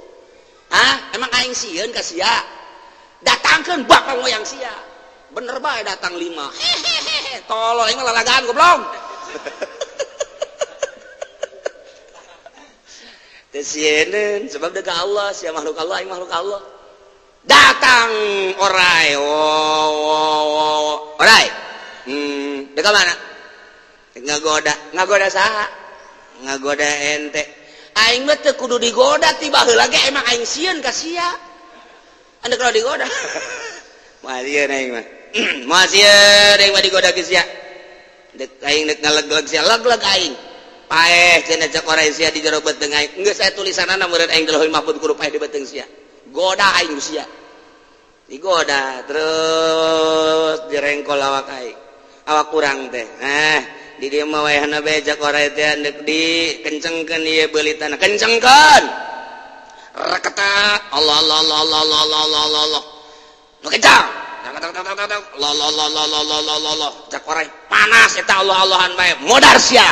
[SPEAKER 3] Hah? Emang aing sieun ka sia? Datangkeun bapak moyang sia. Bener bae datang 5. Hehehe, tolol aing mah lalagaan goblok. Teu sieun sebab deuk ka Allah, sia makhluk Allah, aing makhluk Allah. Datang orai, oh, orai. Dek ka mana? Ngagoda, ngagoda saha? Ngagoda ente. Aing mah teu kudu digoda ti baheula ge emang aing sieun ka sia. Anda kalau digoda. Moal sieun aing mah. Moal sieun aing mah digoda ke sia. Dek aing dek ngaleg-leg sia, leg-leg aing. Paeh cenah cek orai sia di jero beuteung aing. Geus aya tulisanana meureun aing di Lauhul Mahfuz kudu paeh di beuteung sia. Goda aing ku sia. Digoda terus direngkol awak aing. Awak kurang teh. Nah, di dieu mah wayahna bae cek orai teh deuk dikencengkeun ieu beulitanna. Kencengkeun. Reketa Allah Allah Allah Allah Allah Allah Allah Allah Allah. Nu kencang. Allah Allah Allah Allah Allah Allah Allah Allah. Cek orai panas eta Allah Allahan bae. Modar sia.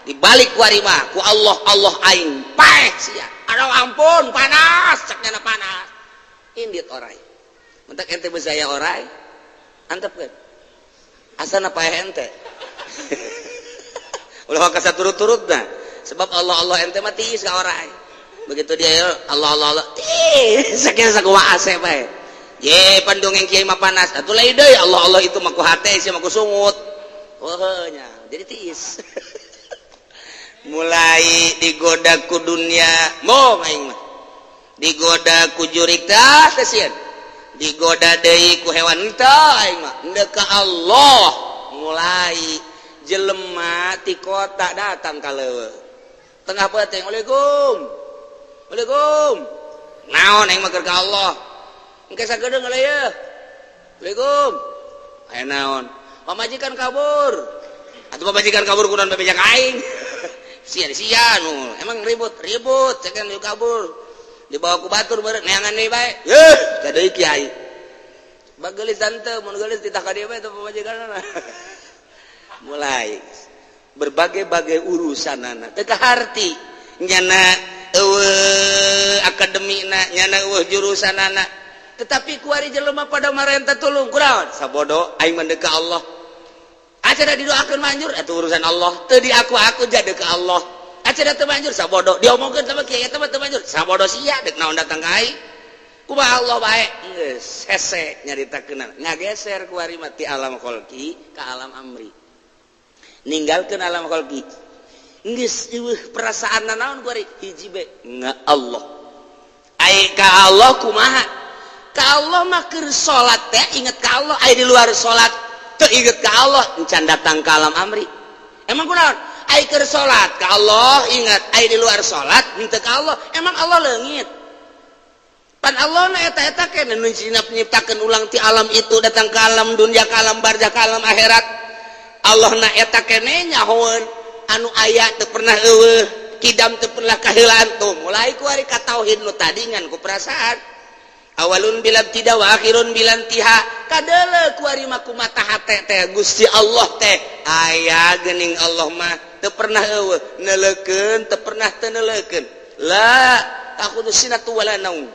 [SPEAKER 3] Dibalik ku ari mah ku Allah Allah aing paeh sia. Aduh ampun panas cek nyana panas. Indit orai. Mentak ente bezaya orai. Antepkeun. Asana paeh ente. Ulah ka saturut-turutna. Sebab Allah Allah ente mah tiis ka orai. Begitu dia ya Allah Allah Allah tiis sakieu sakumaha ase bae. Ye pandongeng kiai mah panas. Atuh lain deui Allah Allah itu mah ku hate sia mah ku sungut. Wah nya jadi tiis. Mulai digoda ku dunia mau aing mah. Digoda ku jurik tah teh sieun. Digoda deui ku hewan tah aing mah. Endek ka Allah mulai jelema ti kota datang ka leuweung. Tengah peuting, Waalaikum. Waalaikum. Naon aing mah keur ka Allah. Engke sagedeung heula ye. Waalaikum. Aya naon? Pamajikan kabur. Atuh pamajikan kabur kunaon bebeja ka aing. Sia-sia nu emang ribut, ribut cekan nu kabur. Dibawa ku batur meureun neangan deui bae. Yeuh, teh deui kiai. Bageulis tante, mun geulis titah ka dieu bae teh pamajikanna. Mulai berbagai-bagai urusan anak teu kaharti nyana eueuh akademina nyana eueuh jurusan anak, tetapi kuari jelema pada marenta tulung kunaon sabodo aing mah deuk ka Allah. Acara didoakeun manjur eta urusan Allah, teu di aku jadi ka Allah. Acara teu manjur sabodo diomongkeun sama kiai eta mah teu manjur sabodo sia deuk naon datang ka aing. Kumaha Allah bae geus hese nyaritakeun ngageser kuari mah ti alam kholqi ka alam amri. Ninggalkeun alam kholqi geus eueuh perasaan naon kuari hiji be nga Allah. Ai ka Allah kumaha? Ka Allah mah keur salat teh inget ka Allah, ai di luar salat teu inget ka Allah encan datang ka alam amri. Emang kunaon? Ai keur salat ka Allah ingat, ai di luar salat henteu ka Allah. Emang Allah leungit? Pan Allah na eta-eta keneh nu nyiptakeun ulang ti alam itu datang ke alam dunia, ke alam barzah, ke alam akhirat. Allah na eta keneh nyahoeun anu aya teu pernah eueuh. Kidam teu pernah kaheulaan. Tuh mulai ku ari ka tauhid nu tadi ngan ku perasaan. Awalun bila tidak wa akhirun bila intiha. Kadeuleu ku ari mah ku mata hate teh Gusti Allah teh aya geuning. Allah mah teu pernah eueuh, neuleukeun teu pernah teu neuleukeun. La ta'khudzuhu sinatu wala naum.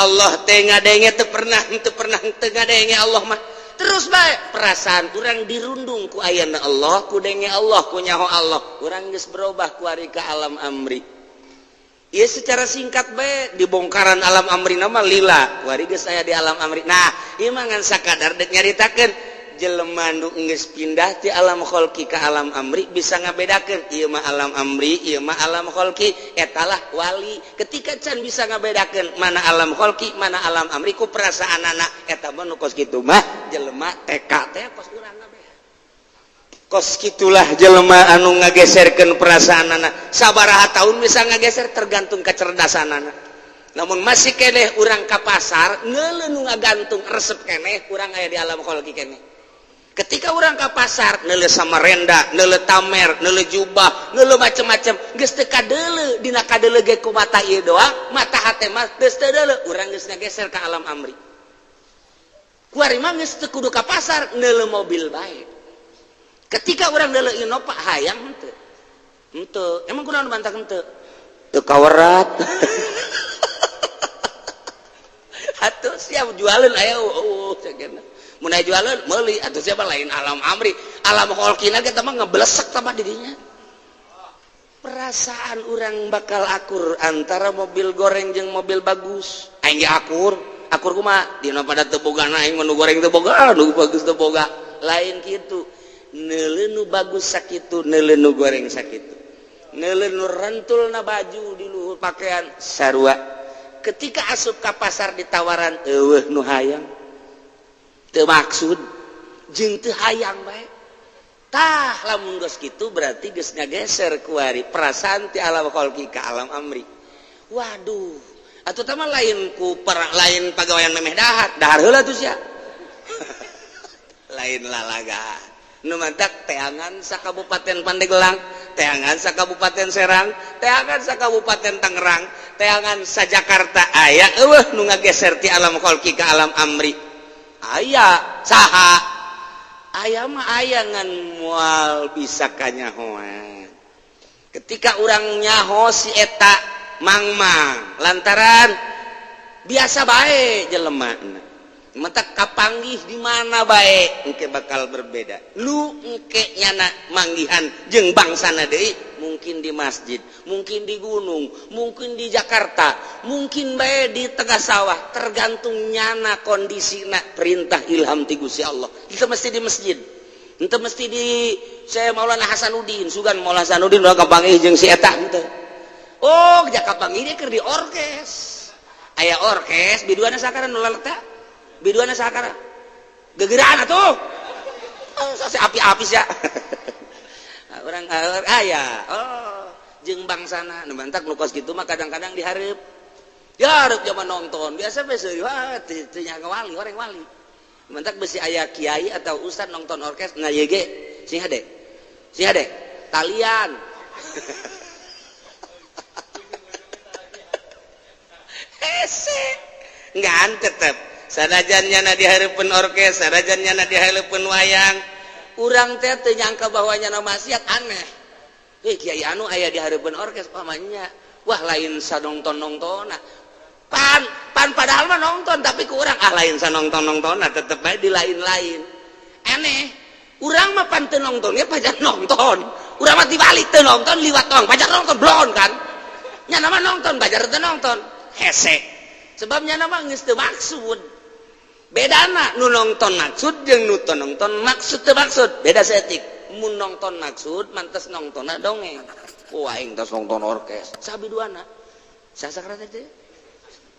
[SPEAKER 3] Allah teh ngadenge teu pernah teu pernah teu ngadenge Allah mah. Terus bae perasaan urang dirundung ku ayana Allah, ku denge Allah, ku nyaho Allah. Urang geus berubah ku ari ka alam amri. Ieu secara singkat bae dibongkaran alam amri nama lila. Ku ari geus aya di alam amri. Nah, ieu mah ngan sakadar dek nyaritakeun jelema nu geus pindah ti alam kholqi ka alam amri bisa ngabedakeun ieu mah alam amri, ieu mah alam kholqi. Etalah wali. Ketika can bisa ngabedakeun mana alam kholqi, mana alam amri ku perasaan anak, eta mah nu kos kitu mah jelema TK teh kos urang kabeh. Kos kitulah jelema anu ngageserkeun perasaan anak. Sabaraha tahun bisa ngageser tergantung kecerdasan anak. Namun masih keneh urang ka pasar neuleuh nu ngagantung resep keneh, urang aya di alam kholqi keneh. Ketika urang ka pasar neuleuh samarenda, neuleuh tamer, neuleuh jubah, neuleuh macem-macem, geus teu kadeuleu. Dina kadeuleu ge ku mata ieu doang, mata hate mah geus teu deuleu. Urang geus ngageser ka alam amri. Ku ari mah geus teu kudu ka pasar, neuleuh mobil bae. Ketika urang neuleuh Innova, hayang henteu? Henteu. Emang kunaon bantah henteu? Teu kawerat. Atuh siap jualeun aya eueuh cenah. Mun aya jualeun meuli atuh. Siapa lain alam amri, alam kholqina ge mah ngeblesek tah didinya. Perasaan urang bakal akur antara mobil goreng jeung mobil bagus. Aing ge akur. Akur kumaha? Dina pada teu boga, aing mah nu goreng teu boga, nu bagus teu boga. Lain kitu. Neuleuh nu bagus sakitu, neuleuh nu goreng sakitu. Neuleuh nu rentulna baju di luhur pakaian sarua. Ketika asup ka pasar ditawaran, eueuh nu hayang. Teu maksud jeung teu hayang bae. Tah, lamun geus kitu berarti geus ngageser kuari perasaan ti alam kholqi ka alam amri. Waduh, atuh tah mah lain ku per, lain pagawean memeh dahar, dahar heula tuh sia. Lain lalaga. Nu mantak teangan sa Kabupaten Pandeglang, teangan sa Kabupaten Serang, teangan sa Kabupaten Tangerang, teangan sa Jakarta, aya eueuh nu ngageser ti alam kholqi ka alam amri? Aya. Saha? Aya mah aya, ngan moal bisa kanyahoan. Ketika urang nyaho si eta mangmang lantaran biasa bae jelema, matak kapanggih di mana bae engke bakal berbeda. Lu engke nyana manggihan jeung bangsana deui, mungkin di masjid, mungkin di gunung, mungkin di Jakarta, mungkin bae di tengah sawah, tergantung nyana kondisi na perintah ilham ti Gusti Allah. Itu mesti di masjid, itu mesti di saya Maulana Hasanuddin, sugan Maulana Hasanuddin udah kapanggih jeung si eta henteu. Oh, kapanggih keur di orkes, aya orkes biduana sakara nu laleta, biduana sakara gegeraan atuh. Oh, api-api sia orang aya. Oh, jeung bangsana nu mantak nu kos kitu mah kadang-kadang dihareup dihareup zaman nonton biasa besi. Wah, teu wali, orang wali mantak besi aya kiai atau ustad nonton orkes. Nah, ye ge sing hade, sing hade talian. Hese ngan tetep sanajan nyana di hareupeun orkes, sanajan nyana di hareupeun wayang, urang teh teu nyangka bahwa nyana maksiat. Aneh, eh, kiai anu aya di hareupeun orkes pamannya. Wah, lain sanongton nongtona. Pan pan padahal mah nonton, tapi ku urang, ah, lain sanongton nongtona, tetep bae di lain-lain. Aneh, urang mah pan teu nontonnya pajar nonton. Urang mah dibalik, teu nonton liwat doang, pajar nonton blon kan. Nyana mah nonton, pajar teu nonton. Hese sebabnya nama geus teu maksud. Bedana nu nonton maksud jeung nu teu nonton maksud, teu maksud beda seetik. Mun nonton maksud mantes nontonna dongeng. Wah, aing tos nonton orkes sabi duana sasakra teh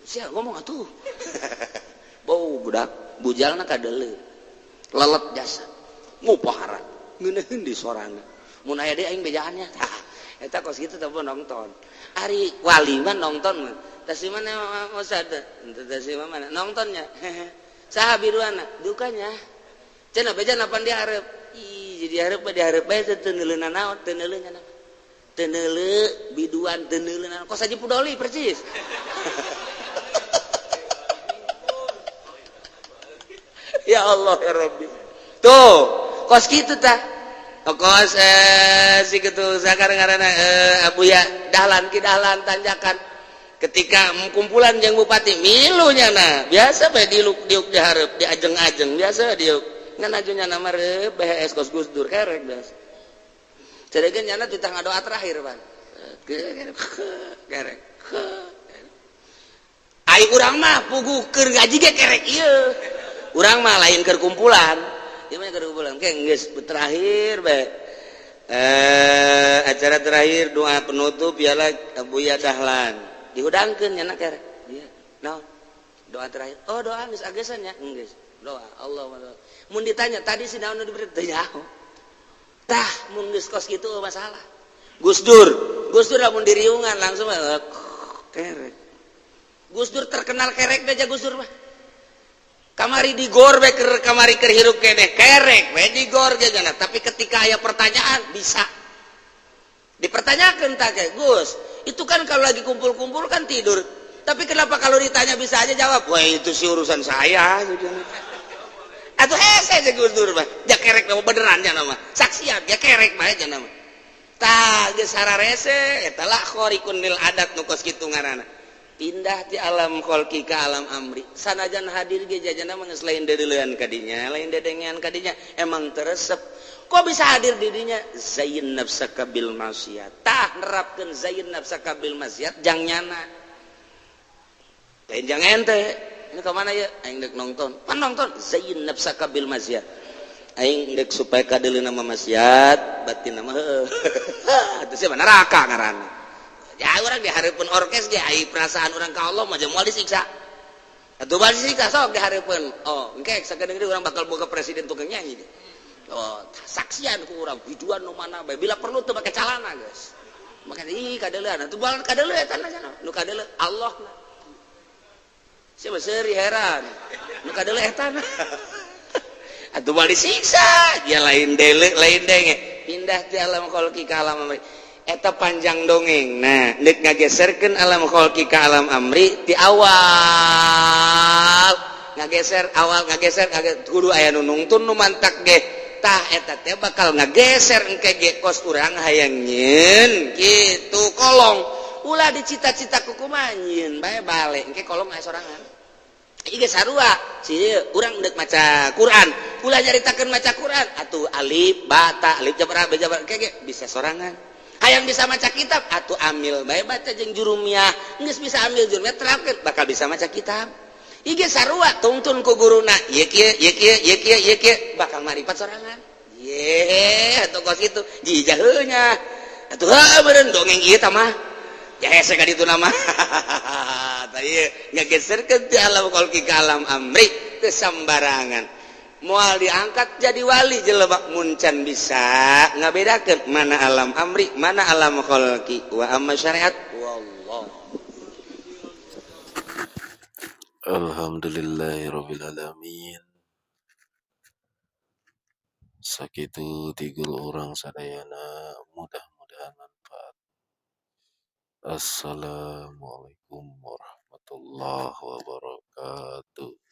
[SPEAKER 3] sia ngomong atuh. Bau budak bujalna kadeuleu lelet jasa ngupahara ngeunaheun di sorana mun aya deui aing bejaannya. Tah, eta kos kitu teh nonton. Ari wali mah nonton mah tas mana Ustad, tas mana nontonnya, saha biruana dukanya cenah beja napan dihareup. Ih, jadi hareup mah dihareup bae teu neuleunan naon, teu neuleuh nya. Teu neuleu biduan teu neuleu kos Haji Pudoli persis. Ya Allah ya Rabbi. Tuh, kos kitu tah. Kos si kitu sakar ngaranna Abuya Dahlan ki Dahlan tanjakan. Ketika kumpulan jeung bupati milu nyana, biasa bae diuk diuk dihareup diajeng-ajeng biasa diuk. Ngan aju nyana mah reup BHS kos Gus Dur kerek biasa. Ceregeun nyana titah ngadoa terakhir, Pan. Kerek. Ai urang mah puguh keur ngaji ge kerek ieu. Urang mah lain keur kumpulan. Ieu mah keur kumpulan ke geus terakhir bae. Acara terakhir doa penutup ialah Abuya Dahlan. Dihudangkeun nyana kerek. Iya. Naon? Doa terakhir. Oh, doa geus agesan nya. Geus. Doa Allah. Mun ditanya tadi si naon nu diberi teu nyaho. Tah mun geus kos kitu masalah. Gus Dur, Gus Dur lamun diriungan langsung kerek. Gus Dur terkenal kerek aja Gus Dur mah. Kamari digor we keur kamari keur hirup keneh kerek we digor ge jana. Tapi ketika aya pertanyaan bisa dipertanyakan tak kayak Gus, itu kan kalau lagi kumpul-kumpul kan tidur. Tapi kenapa kalau ditanya bisa aja jawab? Wah itu sih urusan saya gitu. Atuh hese aja Gus Dur mah. Ja kerek mah beneran nya nama. Saksian ja kerek mah aja nama. Tah geus hararese eta lah khariqun lil adat nu kos kitu ngaranna. Pindah ti alam kholqi ka alam amri. Sanajan hadir ge jajana mah geus lain deuleuan ka dinya, lain dedengean ka dinya, emang teresep. Kok bisa hadir di dinya? Zayin nafsaka bil maksiat. Tah nerapkeun zayin nafsaka bil maksiat jang nyana. Lain jang ente. Ini ke mana ya? Aing dek nonton. Pan nonton zayin nafsaka bil maksiat. Aing dek supaya kadeuleuna mah maksiat, batin mah heueuh. Atuh sia neraka ngaranna. Ya urang dihareupeun orkes ge ai perasaan urang ka Allah mah moal disiksa. Atuh bal disiksa sok dihareupeun. Oh, engke sakedeung deui urang bakal boga presiden tukang nyanyi deh. Oh, saksian ku urang biduan nu mana bae bila perlu teu make calana geus. Maka ih kadeuleun atuh bal kadeuleu eta na nu kadeuleu Allah na. Sia mah seuri heran. Nu kadeuleu eta na. Atuh bal disiksa, dia lain deuleu lain denge. Pindah ti alam kholqi ka alam amri. Eta panjang dongeng. Nah, deuk ngageserkeun alam kholqi ka alam amri ti awal ngageser awal ngageser kudu aya nu nungtun nu mantak ge. Tah eta teh bakal ngageser engke ge kos urang hayang nyieun kitu kolong. Ulah dicita-cita ku kumaha nyieun bae balik engke kolong aya sorangan. Ieu ge sarua si urang deuk maca Quran, ulah nyaritakeun maca Quran atuh alif ba ta alif jabar ba jabar engke ge bisa sorangan. Hayang bisa maca kitab atuh amil bae baca jeung jurumiah, geus bisa amil jurumiah terapkeun bakal bisa maca kitab. Ieu ge sarua tungtun ku guruna ieu kieu ieu kieu ieu kieu ieu kieu bakal maripat sorangan. Ye atuh kos kitu jijaheunya atuh heuh meureun dongeng ieu tah mah. Ya hese ka ditu nama. Tah ieu ngageserkeun ti alam kholqi ka alam amri teu sambarangan. Moal diangkat jadi wali jelema mun can bisa ngabedakeun mana alam amri mana alam kholqi wa amma syariat wallah.
[SPEAKER 1] Alhamdulillahirabbil alamin. Sakitu tigul urang sadayana mudah-mudahan manfaat. Assalamualaikum warahmatullahi wabarakatuh.